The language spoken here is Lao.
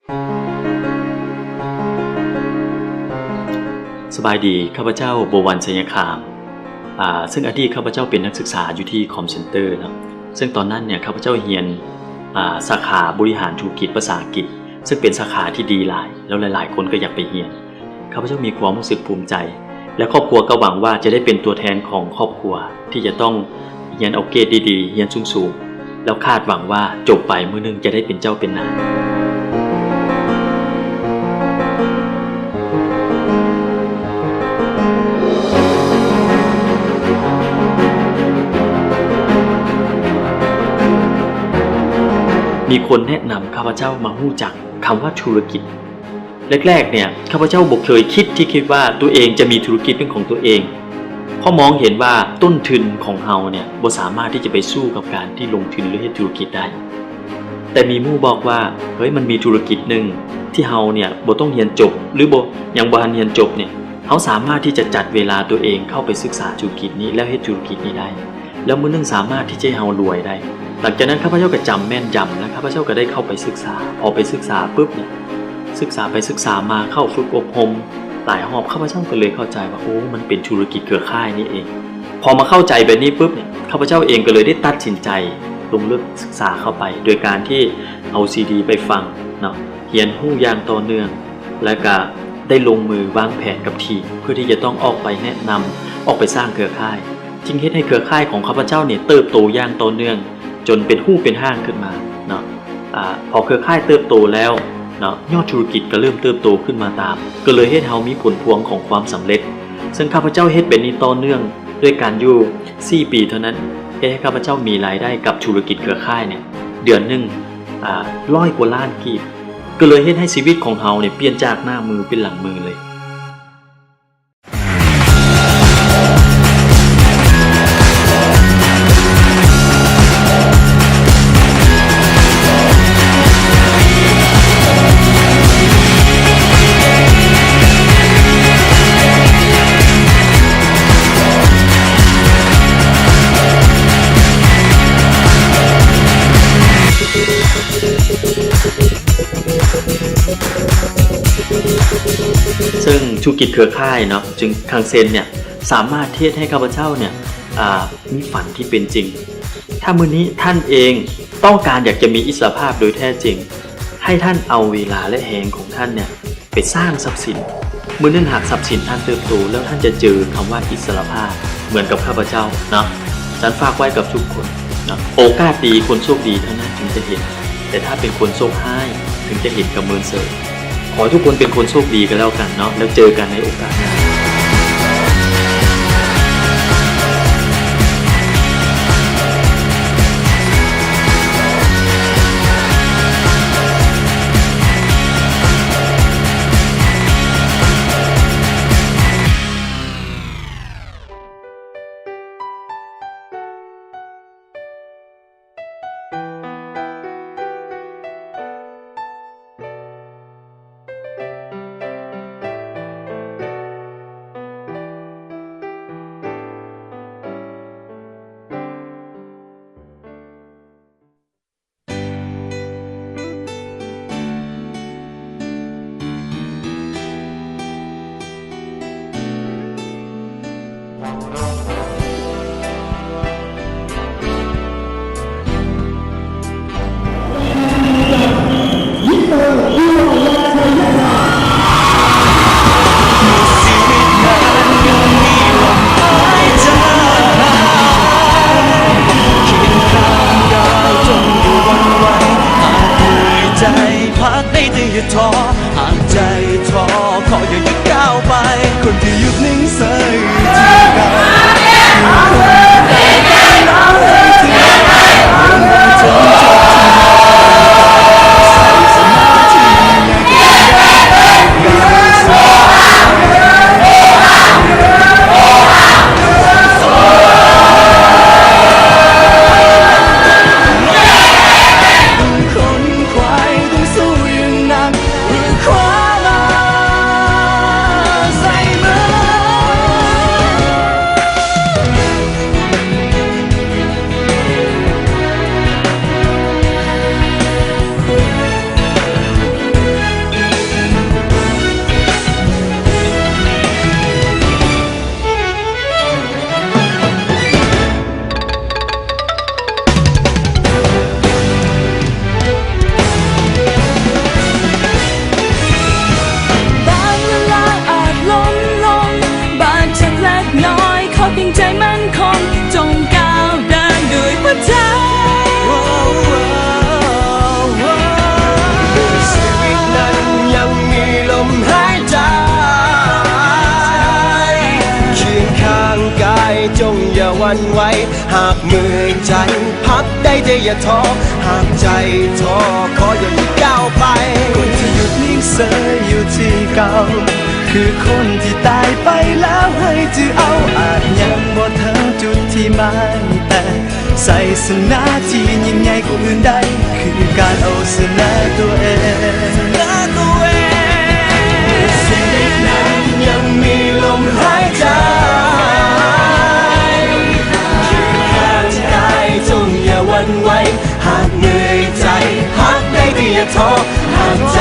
ສະບາຍດີ, ຂ້າພະເຈົ້າ ບົວວັນ ໄຊຍະຄາມ ອາ ເຊິ່ງອະດີດຂ້າພະເຈົ້າເປັນນັກສຶກສາຢູ່ທີ່ຄອມເຊັນເຕີເນາະ, ເຊິ່ງຕອນນັ້ນເນຍ ຂ້າພະເຈົ້າຮຽນ ອາ ສາຂາບໍລິຫານທຸລະກິດພາສາອັງກິດ, ເຊິ່ງເປັນສາຂາທີ່ດີຫຼາຍ ແລ້ວຫຼາຍໆຄົນກໍຢາກໄປຮຽນ. ຂ້າພະເຈົ້າມີຄວາມຮູ້ສຶກພູມໃຈ ແລະ ຄອບຄົວກໍຫວັງວ່າຈະໄດ້ເປັນຕົວແທນຂອງຄອບຄົວ ທີ່ຈະຕ້ອງຮຽນເອົາເກຣດດີໆ, ຮຽນສູງໆ ແລ້ວຄາດຫວັງວ່າຈົບໄປມື້ໜຶ່ງຈະໄດ້ເປັນເຈົ້າເປັນນາຍ. ມີຄົນແນະນຳຂ້າພະເຈົ້າມາຮູ້ຈັກຄຳວ່າທຸລະກິດ. ແລກໆ ເນຍ ຂ້າພະເຈົ້າບໍ່ເຄີຍຄິດທີ່ຄິດວ່າຕົວເອງຈະມີທຸລະກິດເປັນຂອງຕົວເອງ, ເພາະມອງເຫັນວ່າຕົ້ນທຶນຂອງເຮົາເນຍບໍ່ສາມາດທີ່ຈະໄປສູ້ກັບການທີ່ລົງທຶນ ຫຼື ເຮັດທຸລະກິດໄດ້. ແຕ່ມີໝູ່ບອກວ່າ, ເຮີ້ຍ, ມັນມີທຸລະກິດໜຶ່ງທີ່ເຮົາເນຍບໍ່ຕ້ອງຮຽນຈົບ ຫຼື ບໍ່, ຍັງບໍ່ທັນຮຽນຈົບເນຍ, ເຮົາສາມາດທີ່ຈະຈັດເວລາຕົວເອງເຂົ້າໄປສຶກສາທຸລະກິດນີ້ ແລ້ວເຮັດທຸລະກິດນີ້ໄດ້. ແລ້ວມື້ໜຶ່ງສາມາດທີ່ຈະໃຫ້ເຮົາລວຍໄດ້. ຫຼັງຈາກນັ້ນຂ້າພະເຈົ້າກໍຈຳແມ່ນຢຳ ແລະ ຂ້າພະເຈົ້າກໍໄດ້ເຂົ້າໄປສຶກສາ. ພໍໄປສຶກສາປຶບເນຍ, ສຶກສາໄປສຶກສາມາ ເຂົ້າຝຶກອົບຮົມຫຼາຍຮອບ, ຂ້າພະເຈົ້າກໍເລີຍເຂົ້າໃຈວ່າ ໂອ້ ມັນເປັນທຸລະກິດເຄືອຂ່າຍນີ້ເອງ. ພໍມາເຂົ້າໃຈແບບນີ້ປຶບເນຍ, ຂ້າພະເຈົ້າເອງກໍເລີຍໄດ້ຕັດສິນໃຈລົງເລິກສຶກສາເຂົ້າໄປ ໂດຍການທີ່ເອົາຊີດີໄປຟັງເນາະ, ຮຽນຮູ້ຢ່າງຕໍ່ເນື່ອງ ແລະ ກະໄດ້ລົງມືວາງແຜນກັບທີມ ເພື່ອທີ່ຈະຕ້ອງອອກໄປແນະນຳ, ອອກໄປສ້າງເຄືອຂ່າຍ, ຈຶ່ງເຮັດໃຫ້ເຄືອຂ່າຍຂອງຂ້າພະເຈົ້ານີ້ເຕີບໂຕຢ່າງຕໍ່ເນື່ອງ ຈົນເປັນຮູເປັນຮ່າງຂຶ້ນມາເນາະ. ອາ ພໍເຄືອຂ່າຍເຕີບໂຕແລ້ວເນາະ, ຍອດທຸລະກິດກໍເລີ່ມເຕີບໂຕຂຶ້ນມາຕາມ, ກໍເລີຍເຮັດໃຫ້ເຮົາມີຜົນພວງຂອງຄວາມສຳເລັດ. ເຊິ່ງຂ້າພະເຈົ້າເຮັດແບບນີ້ຕໍ່ເນື່ອງດ້ວຍກັນຢູ່ສີ່ປີເທົ່ານັ້ນ, ເຮັດໃຫ້ຂ້າພະເຈົ້າມີລາຍໄດ້ກັບທຸລະກິດເຄືອຂ່າຍນີ້ ເດືອນໜຶ່ງ ອາ ຮ້ອຍກວ່າລ້ານກີບ. ກໍເລີຍເຮັດໃຫ້ຊີວິດຂອງເຮົານີ້ປ່ຽນຈາກໜ້າມືເປັນຫຼັງມືເລີຍ. ເຊິ່ງທຸລະກິດເຄືອຂ່າຍເນາະ, ຈຶ່ງຄັງເຊັນເນຍ ສາມາດເຮັດໃຫ້ຂ້າພະເຈົ້າເນຍ ອາ ມີຝັນທີ່ເປັນຈິງ. ຖ້າມື້ນີ້ທ່ານເອງຕ້ອງການຢາກຈະມີອິດສະຫຼະພາບໂດຍແທ້ຈິງ, ໃຫ້ທ່ານເອົາເວລາ ແລະ ແຮງຂອງທ່ານເນຍ ໄປສ້າງຊັບສິນ. ມື້ໜຶ່ງຫາກຊັບສິນທ່ານເຕີບໂຕແລ້ວ, ທ່ານຈະເຈີຄຳວ່າອິດສະຫຼະພາບເໝືອນກັບຂ້າພະເຈົ້າເນາະ. ສັນຝາກໄວ້ກັບທຸກຄົນເນາະ, ໂອກາດດີ, ຄົນໂຊກດີເທົ່ານັ້ນຈຶ່ງຈະເຫັນ, ແຕ່ຖ້າເປັນຄົນໂຊກຮ້າຍ ເຖິງຈະເຫັນກັບເມີນເສີ. ຂໍໃຫ້ທຸກຄົນເປັນຄົນໂຊກດີກໍແລ້ວກັນເນາະ, ແລ້ວເຈີກັນໃນໂອກາດໜ້າ. ວັ່ນໄຫວ ຫາກເມື່ອຍໃຈ ພັກໄດ້ແຕ່ຢ່າທໍ້ ຫາກໃຈທໍ້ ຂໍຢ່າຢຸດກ້າວໄປ. ຄົນທີ່ຢຸດນິ່ງເຊີຍຢູ່ທີ່ເກົ່າ ຄືຄົນທີ່ຕາຍໄປແລ້ວໃຫ້ຈື່ເອົາ ອາດຍັງບໍ່ເຖິງຈຸດທີ່ໝາຍ ແຕ່ໄຊຊະນະທີ່ຍິ່ງໃຫຍ່ກວ່າອື່ນໃດ ຄືການເອົາຊະນະຕົວເອງ. ເສຍງເດັກນັ້ນຍັງມີລົມຫາຍໃຈ ຄືການຕາຍ ຈົ່ງຢ່າຫວັ່ນໄຫວ ຫາກເມື່ອຍໃຈ ພັກໄດ້ແຕ່ຢ່າທໍ້ ຫາກໃຈ